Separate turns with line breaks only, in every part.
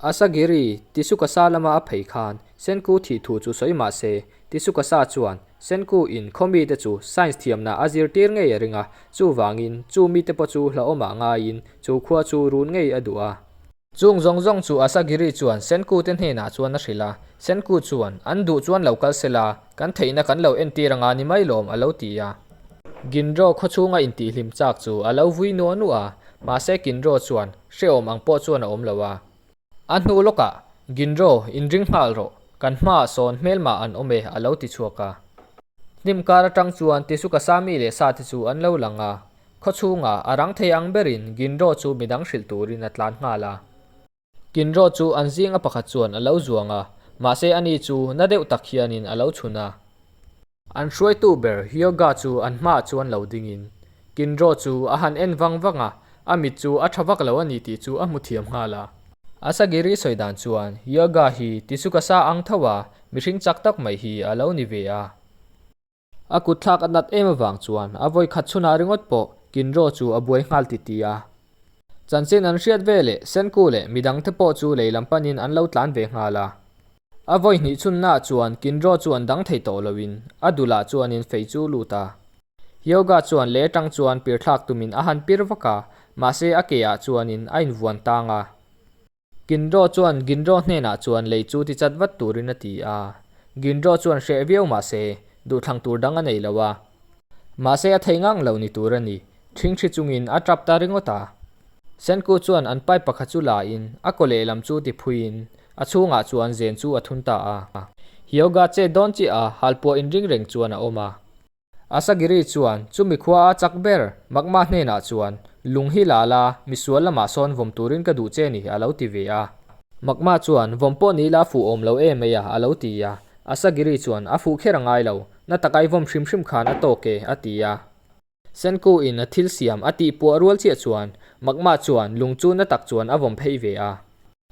Asagiri, Tisukasa lama a phei khan Senku thih thu chu sawi mah se, Tisukasa chuan Senku in khaw mite chu science thiamna a zirtir ngei a ring a, chuvangin chu mite pawh chu hlauhawmah ngaiin chu khua chu run ngei a duh a. Chung zawng zawng chu Asagiri chuan Senku te hnenah chuan a hrilh a, Senku chuan, An duh chuan lo kal sela, kan theihna kan lo entir anga ni mai lawm a lo ti a. Ginro khawchhunga intihhlim chak chu a lo vui nuah nuah a, mahse Ginro chuan hrehawm ang pawh chuan a awm lo a. A hnu lawkah, Ginro, inring nghal rawh, kan hmaah sawn hmelmah an awm e a lo ti chhuak a. Hnim kar atang chuan Tisukasami leh Sate chu an lo lang a, Khawchhungah a rang thei ang berin Ginro chu midang hrilh turin a tlan nghal a. Ginro chu an zinga pakhat chuan a lo zuang a, mahse ani chu na deuh tak hianin a lo chhun a. An hruaitu ber Hyoga chu an hmaah chuan lo dingin Ginro chu a han en vang vang a, a mit chu a tha vak lo a ni tih chu a hmu thiam nghal a. Asagiri sawi dan chuan Hyoga hi Tisukasa ang tho a, mihring chak tak mai hi a lo ni ve a. A kut thlak a nat em avang chuan a vawi khat chhunah ringawt pawh Kinro chu a buai nghal ti ti a. Chanchin an hriat ve leh Senku leh midangte pawh chu lei lam panin an lo tlan ve nghal a. A vawi hnih chhunnaah chuan Kinro chu an dang thei tawh loin a dulah chuanin fei chu lut a. Hyoga chuan leh atang chuan pir thlak tumin a han pir vak a, mahse a ke ah chuanin a invuan tang a. Ginro chuan Ginro hnenah chuan lei chu ti chat vat turin a ti a. Ginro chuan hreh viau mah se, duhthlang tur dang a nei lo a. Mahse a thei ngang lo ni tur a ni, ṭhingṭhi chungin a ṭap ta ringawt a. Senku chuan an pipe pakhat chu la in, a kaw lehlam chu ti phuiin, a chhungah chuan zen chu a thun ta a. Hyoga chet dawn chiah a, halpuah inring reng chuan a awm a. Asagiri chuan chumi khua a chak ber Magma hnenah chuan, Lung hi la la, misual lamah sawn vawm turin ka duh che ni, a lo ti ve a. Magma chuan, Vawm pawh ni la fuh awm lo em mai a, a lo ti a. Asagiri chuan, A fuh kher a ngai lo, na taka i vawm hrim hrim khan a tawk e, a ti a. Senku in a thil siam a tih puah rual chiah chuan Magma chuan lung chu na tak chuan a vawm phei ve a.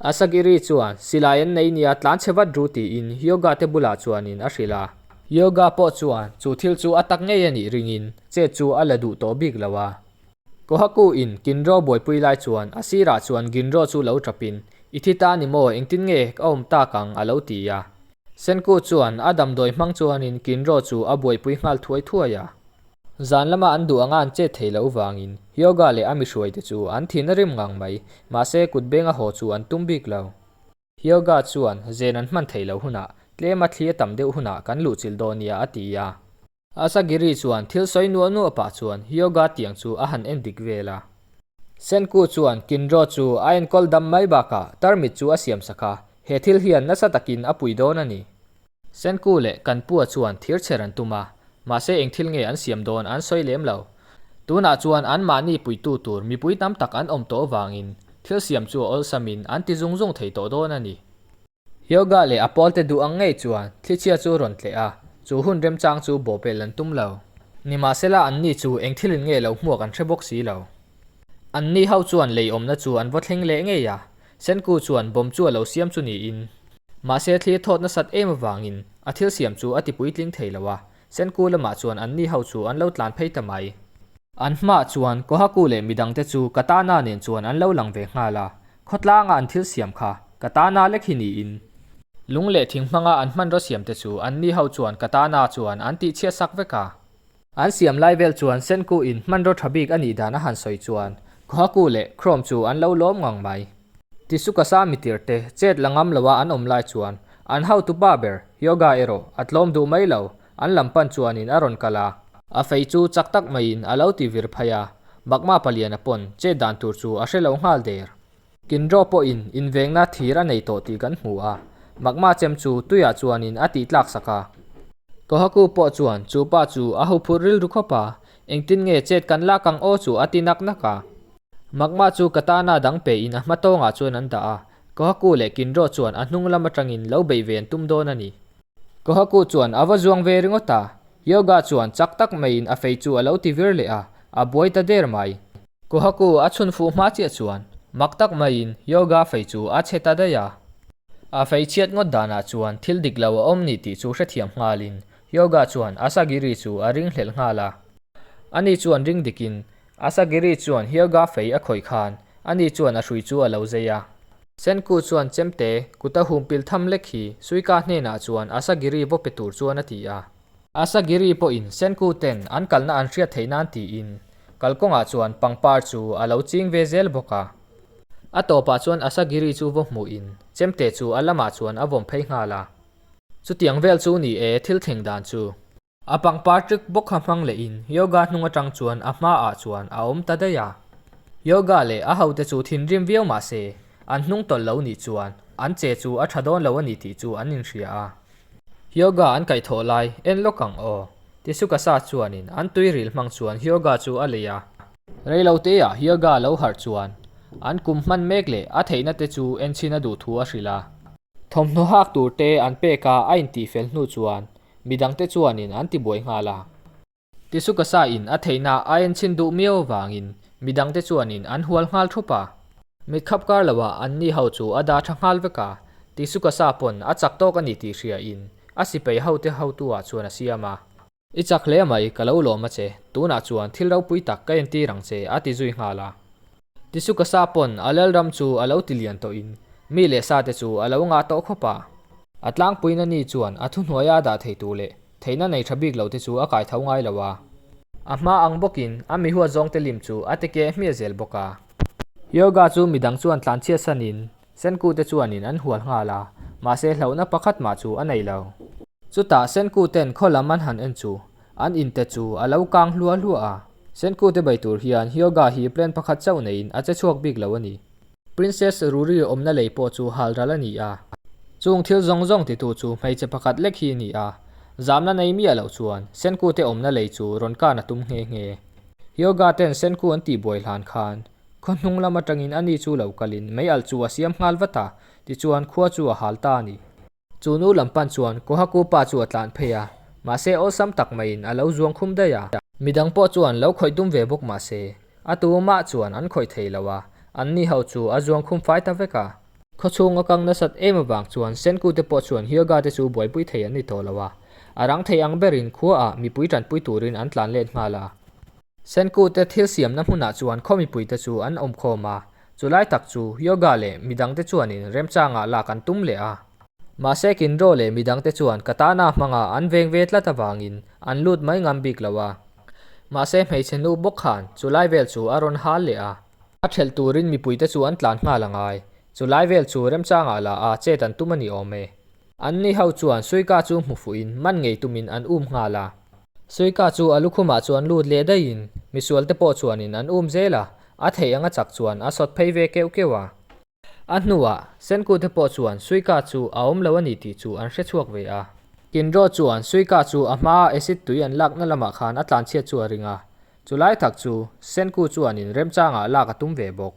Asagiri chuan silai an nei nia tlan chhe vat ru tiin Hyoga te bulah chuanin a hrilh a. Hyoga pawh chuan chu thil chu a tak ngei a nih ringin chet chu a la duh tawh bik lo a. Kohaku in Ginro buaipui lai chuan a sirah chuan Ginro chu lo tapin, I thi ta ni maw engtin nge ka awm tak ang a lo ti a. Senku chuan a damdawi hmang chuanin Ginro chu a buaipui nghal thuai thuai a. Zan lama an duh anga an chet thei loh vangin Hyoga leh a mihruaite chu an thin a rim ngang mai, mahse kut benga haw chu an tum bik lo. Hyoga chuan zen an hman thei loh hunah tlema thli a tam deuh hunah kan luhchilh dawn nia a ti a. Asagiri chuan thil sawi nuah nuah pah chuan Hyoga tiang chu a han en dik vel a. Senku chuan Kinro chu a enkawl dam mai bakah tarmit chu a siam sak a, he thil hian nasa takin a pui dawn a ni. Senku leh Kanpua chuan thir chher an tum a, mahse eng thil nge an siam dawn an sawi lem lo. Tunah chuan anmahni puitu tur mipui tam tak an awm tawh avangin thil siam chu a awlsamin an ti zung zung thei tawh dawn a ni. Hyoga leh a pawlte duh ang ngei chuan thlichhia chu rawn tleh a, chu hun remchang chu bawhpelh an tum lo. Nimahsela anni chu eng thilin nge lo hmuak an hre bawk si lo. Anni ho chuan lei awmna chu an va thleng leh ngei a, Senku chuan bomb chu a lo siam chu niin, mahse thlir thawt nasat em avangin a thil siam chu a ti puitling thei lo a, Senku lamah chuan anni ho chu an lo tlan phei ta mai. An hmaah chuan Kohaku leh midangte chu Katana nen chuan an lo lang ve nghal a, khawtlanga an thil siam kha Katana lek hi niin, lung leh thing hmanga an hmanraw siamte chu anni ho chuan Katana chuan an tihchhiat sak vek a. An siam lai vel chuan Senku in hmanraw tha bik a nih dan a han sawi chuan Kohaku leh Chrome chu an lo lawm ngang mai. Tisukasa mitir te chet la ngam loa an awm lai chuan an hotu pa ber Hyoga erawh a tlawm duh mai lo, an lam pan chuanin a rawn kal a. A fei chu chak tak maiin a lo ti vir phai a, Magma paliana pawn chet dan tur chu a hre lo nghal der. Kinro pawhin invengna thir a nei tawh tih kan hmu a, Magma chem chu tuiah chuanin a tih tlak sak a. Kohaku pawh chuan chu pa chu a huphurh rilru khawp a, engtin nge chet kan lak ang aw chu a ti nak nak a. Magma chu katana dang pein a hma tawngah chuan an dah a, Kohaku leh Kinro chuan a hnung lam atangin lo beih ve an tum dawn a ni. Kohaku chuan a va zuang ve ringawt a, Hyoga chuan chak tak maiin a fei chu a lo ti vir leh a, a buai ta der mai. Kohaku a chhun fuh hma chiah chuan mak tak maiin Hyoga fei chu a chhe ta daih a. A fei chhiat ngawt danah chuan thil dik lo a awm ni tih chu hrethiam nghalin Hyoga chuan Asagiri chu a ring hlelh nghal a. Ani chuan ring dikin Asagiri chuan Hyoga fei a khawih khan ani chuan a hrui chu a lo zei a. Senku chuan chemte kuta hum pil tham lek hi Suika hnenah chuan Asagiri vaw pe tur chuan a ti a. Asagiri pawhin Senku ten an kalna an hriat theih nan tiin kalkawngah chuan pangpar chu a lo ching ve zel bawk a. A tawpah chuan Asagiri chu vaw hmuhin chemte chu a lamah chuan a vawm phei nghal a. Chutiang vel chu ni e thil thleng dan chu. A pangpar trick bawk kha hmang lehin Yoga hnung atang chuan a hmaah chuan a awm ta daih a. Yoga leh a hote chu thinrim viau mah se, an hnung tawlh lo nih chuan an che chu a tha dawn lo a ni tih chu an inhria a. Yoga an kaihthawh lai en lawk ang aw. Tisukasa chuanin an tuiril hmang chuan Yoga chu a lei a. Reiloteah Yoga lo harh chuan an kum hman mek leh a theihna te chu enchhin a duh thu a hrilh a. Thawmhnaw hak tur te an pek a a intihfel hnu chuan midangte chuanin an tibuai nghal a. Tisukasa in a theihna a enchhin duh miau avangin midangte chuanin an hual nghal thup a. Mit khap kar loah anni ho chu a dah tha nghal vek a, Tisukasa pawn a chak tawk a ni tih hriain a sipai hote hotu ah chuan a siam a. I chak hle mai, ka lo lawm a che, tunah chuan thil ropui tak ka entir ang che, a ti zui nghal a. Tisukasa pawn a lalram chu a lo ti lian tawhin mi leh sa te chu a lo ngah tawh khawp a. A tlangpuina ni chuan a thuhnuaia a dah thei tur leh theihna nei tha bik lo te chu a kai tho ngai lo a. A hma ang bawkin a mi huat zawngte lim chu a ti keh hmiah zel bawk a. Yoga chu midang chuan tlanchhiat sanin Senku te chuanin an hual nghal a, mahse hlauhna pakhat mah chu a nei lo. Chutah Senku ten khaw lam an han en chu an inte chu a lo kang hluah hluah a. Senku te bei tur hian Hyoga hi plan pakhat chauh neiin a che chhuak bik lo a ni. Princess Ruri awmna lei pawh chu hal ral a ni a. Chung thil zawng zawng titu chu hmeichhe pakhat lek hi a ni a. Zamna nei miah loh chuan Senku te awmna lei chu rawn kan a tum nghe nghe. Hyoga ten Senku an tihbuai hlan khan Khaw hnung lam atangin ani chu lo kalin mei alh chu a siam nghal vat a, tichuan khua chu a hal ta a ni. Chu nu lam pan chuan Kohaku pa chu a tlan phei a, mahse awlsam tak maiin a lo zuang khum daih a. Midang pawh chuan lo khawih tum ve bawk mahse a tu mah chuan an khawih thei lo a, anni ho chu a zuang khum fai ta vek a. Khaw chhung a kang nasat em avang chuan Senku te pawh chuan Hyoga te chu buaipui thei an ni tawh lo a, a rang thei ang berin khuaah mipui tanpui turin an tlan let nghal a. Senku te thil siamna hmunah chuan khaw mipuite chu an awm khawm a, chu lai tak chu Yoga leh midangte chuanin remchangah lak an tum leh a. Mahse Kinro leh midangte chuan katana hmanga an veng ve tlat avangin an lut mai ngam bik lo a. Mahse hmeichhe nu bawk khan chu lai vel chu a rawn hal leh a. A thelh turin mipuite chu an tlan nghal a ngai. Chu lai vel chu remchangah la a chet an tum a ni awm e. Anni ho chuan Suika chu hmu fuhin man ngei tumin an um nghal a. Suika chu a lukhumah chuan lut leh daihin misualte pawh chuanin an um zel a, a theih anga chak chuan a sawt phei ve keuh keuh a. A hnuah Senkute pawh chuan Suika chu a awm lo a ni tih chu an hre chhuak ve a. Kinro chuan Suika chu a hmaa acid tui an lakna lamah khan a tlanchhiat chu a ring a, Chu lai tak chu Senku chuanin remchangah lak a tum ve bawk.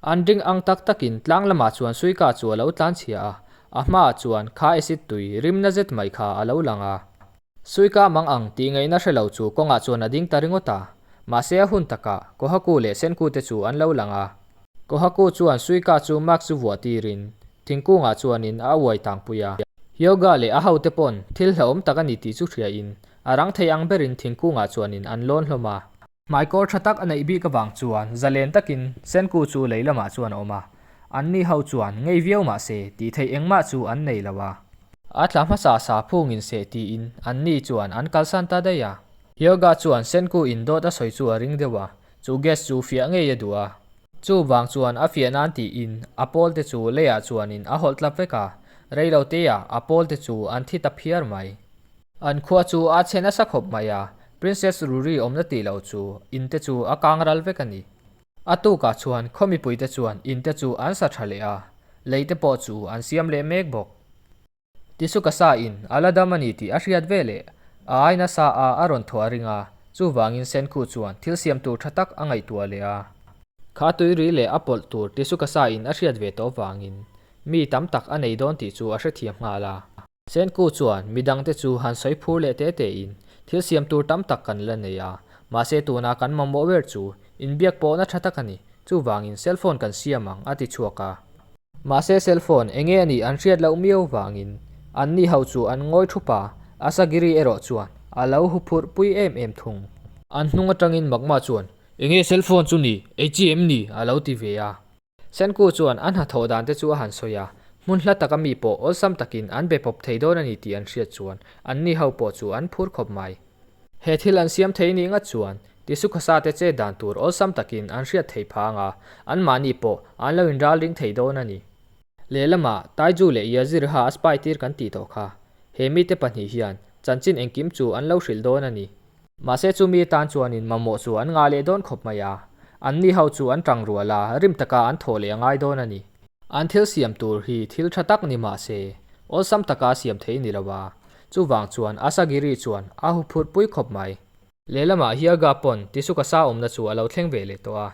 An ring ang tak takin tlang lamah chuan Suika chu a lo tlanchhia a, a hmaah chuan kha acid tui rimna zet mai kha a lo lang a. Suika mang ang tih ngaihna hre lo chu kawngah chuan a ding ta ringawt a, mahse a hun takah Kohaku leh Senku te chu an lo lang a. Kohaku chuan Suika chu mask chu vuah tirin thingkungah chuanin a uai tangpui a. Hyoga leh a hote pawn thil hlauhawm tak a ni tih chu hriain A rang thei ang berin thingkungah chuanin an lawn hlawm a. Hmaikawr tha tak a neih bik avang chuan zalen takin Senku chu lei lamah chuan a awm a. Anni ho chuan ngei viau mah se tih theih engmah chu an nei lo a. A tla hmasa sa phungin seh tiin anni chuan an kalsan ta daih a. Hyoga chuan Senku in dawt a sawi chu a ring deuh a, chu gas chu fiah ngei a duh a. Chuvang chuan a fiah nan tiin a pawl te chu leiah chuanin a hawlh tlap vek a, reiloteah a pawl te chu an thi ta phiar mai. An khua chu a chhe nasa khawp mai a, Princess Ruri awmna tih loh chu in te chu a kang ral vek a ni. A tukah chuan khaw mipui te chuan in te chu an sa tha leh a, lei te pawh chu an siam leh mek bawk. Tisukasa in a la dam a ni tih a hriat ve leh a ai nasa a a rawn thaw a ring a, chuvangin Senkhu chuan thil siam tur tha tak a ngaihtuah leh a. Kha tuiri leh a pawlh tur Tisukasa in a hriat ve tawh vangin mi tam tak a nei dawn tih chu a hrethiam nghal a. Senku chuan midangte chu han sawi phur leh te tein thil siam tur tam tak kan la nei a, mahse tuna kan mamawh ber chu inbiak pawhna tha tak a ni, chuvangin cell phone kan siam ang a ti chhuak a. Mahse cell phone enge a nih an hriat loh miau vangin anni ho chu an ngawi thup a, Asagiri erawh chuan a lo huphurh pui em em thung. An hnung atangin Magma chuan, Enge cell phone chu ni, ei chi em ni? a lo ti ve a. Senku chuan a hnathawh dan te chu a han sawi a, hmun hla taka mi pawh awlsam takin an be pawp thei dawn a ni tih an hriat chuan anni ho pawh chu an phur khawp mai. He thil an siam thei nih ngat chuan Tisukhasa te chet dan tur awlsam takin an hriat thei phang a, anmahni pawh an lo inralring thei dawn a ni. Lehlamah Taiju leh Yazirha a spy tir kan tih tawh kha. He mite pahnih hian chanchin engkim chu an lo hrilh dawn a ni. Mahse chumi atan chuanin mamawh chu an ngah leh dawn khawp mai a, anni ho chu an tang rual a, rim taka an thawh leh a ngai dawn a ni. An thil siam tur hi thil tha tak ni mah se, awlsam taka siam thei ni lo a, chuvang chuan Asagiri chuan a huphurh pui khawp mai. Lehlamah Hyaga pawn Tisukasa awmna chu a lo thleng ve leh tawh a,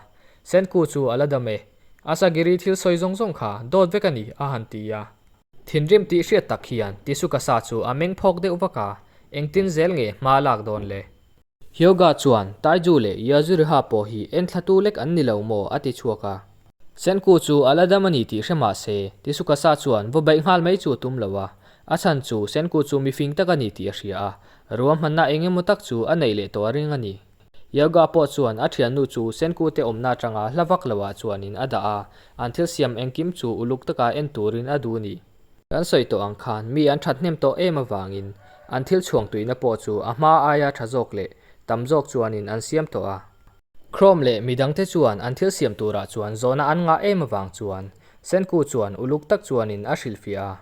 Senku chu a la dam e, Asagiri thil sawi zawng zawng kha dawt vek a ni a han ti a. Thinrim tih hriat tak hian Tisukasa chu a meng phawk deuh vak a, engtin zel nge hma lak dawn le? Hyoga chuan Taiju leh Yajuriha pawh hi enthlatu lek an ni lo maw a ti chhuak a. Senku chu a la dam a ni tih hre mah se, Tisukasa chuan va baih nghal mai chu a tum lo a, a chhan chu Senku chu mifing tak a ni tih a hria a, ruahmanna eng emaw tak chu a neih leh tawh a ring a ni. Yoga pawh chuan a thiannu chu Senku te awmna atanga hla vak loah chuanin a dah a, an thil siam engkim chu uluk taka en turin a duh a ni. Kan sawi tawh ang khan mi an that hnem tawh em avangin an thil chhuang tuihna pawh chu a hma aia tha zawk leh tam zawk chuanin an siam tawh a. Chrome leh midangte chuan an thil siam turah chuan zawhna an ngah em avang chuan Senku chuan uluk tak chuanin a hrilhfiah a.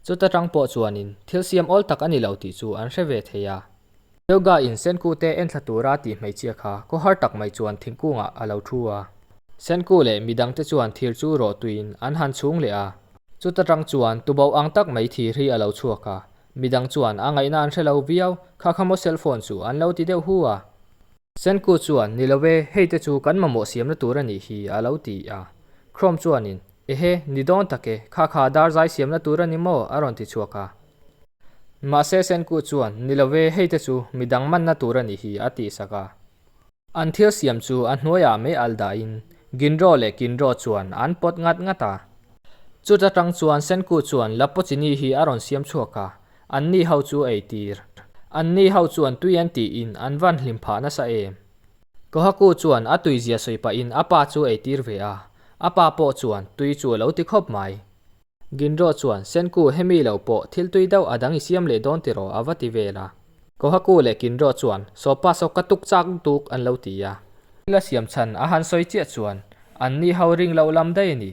Chuta tang pawh chuanin thil siam awl tak a ni lo tih chu an hre ve thei a. Yoga in Senku te enthla tura tih hmeichhia kha khawhar tak mai chuan thingkungah a lo thu a. Senku leh midangte chuan thir chu rawh tuiin an han chhung leh a. Chuta tang chuan tuboh ang tak mai thir hi a lo chhuak a. Midang chuan a ngaihna an hre lo viau, kha kha maw cellphone chu an lo ti deuh hu a. Senku chuan, Ni lo e, hei te chu kan mamawh siamna tur a nih hi, a lo ti a. Chrome chuanin, Ehe, ni dawn tak e, kha kha dar zai siamna tur a ni maw? a rawn ti chhuak a. Mahse Senku chuan, Ni lo e, hei te chu midang manna tur a nih hi, a tih sak a. An thil siam chu a hnuaiah mei alh dahin Ginro leh Kinro chuan an pawt ngat ngat a. Chuta tang chuan Senku chuan Lapochini hi a rawn siam chhuak a, Anni ho chu ei tir. Anni ho chuan tui an tiin an van hlim phah nasa em? Kohaku chuan a tui zia sawi pahin a pa chu ei tir ve a, a pa pawh chuan tui chu a lo ti khawp mai. Ginro chuan, Senku hemi lo pawh thil tui deuh a dang i siam leh dawn tiraw a va ti vel a. Kohaku leh Ginro chuan, Sawpa saw ka tuk chak tuk an lo ti a. Thil a siam chhan a han sawi chiah chuan anni ho ring loh lam daih a ni.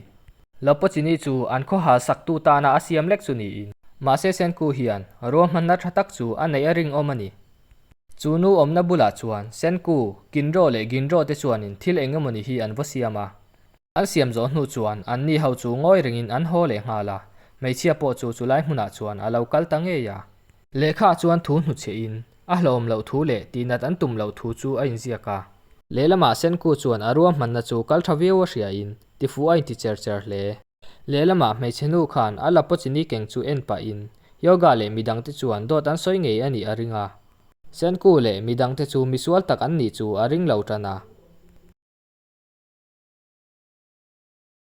Lopochini chu an khawhal saktu tana a siam lek chu niin. Mahse Senku hian ruahmanna tha tak chu a neih a rinawm a ni. Chu nu awmna bulah chuan Senku, Kinro leh Ginro te chuanin thil eng emawni hi an va siam a. An siam zawh hnu chuan anni ho chu ngawi rengin an haw leh nghal a, hmeichhia pawh chu chulai hmunah chuan a lo kal ta ngei a. Lehkha chuan thu hnuchhiahin a hlawm loh thu leh tihnat an tum loh thu chu a inziak a. Lehlamah Senku chuan a ruahmanna chu kal tha viau a hriain tifuh a inti cher cher hle. Lehlamah hmeichhe nu khan a lapochini keng chu en pahin Yoga leh midangte chuan dawt an sawi ngei a nih a ring a. Senku leh midangte chu misual tak an nih chu a ring lo tan a.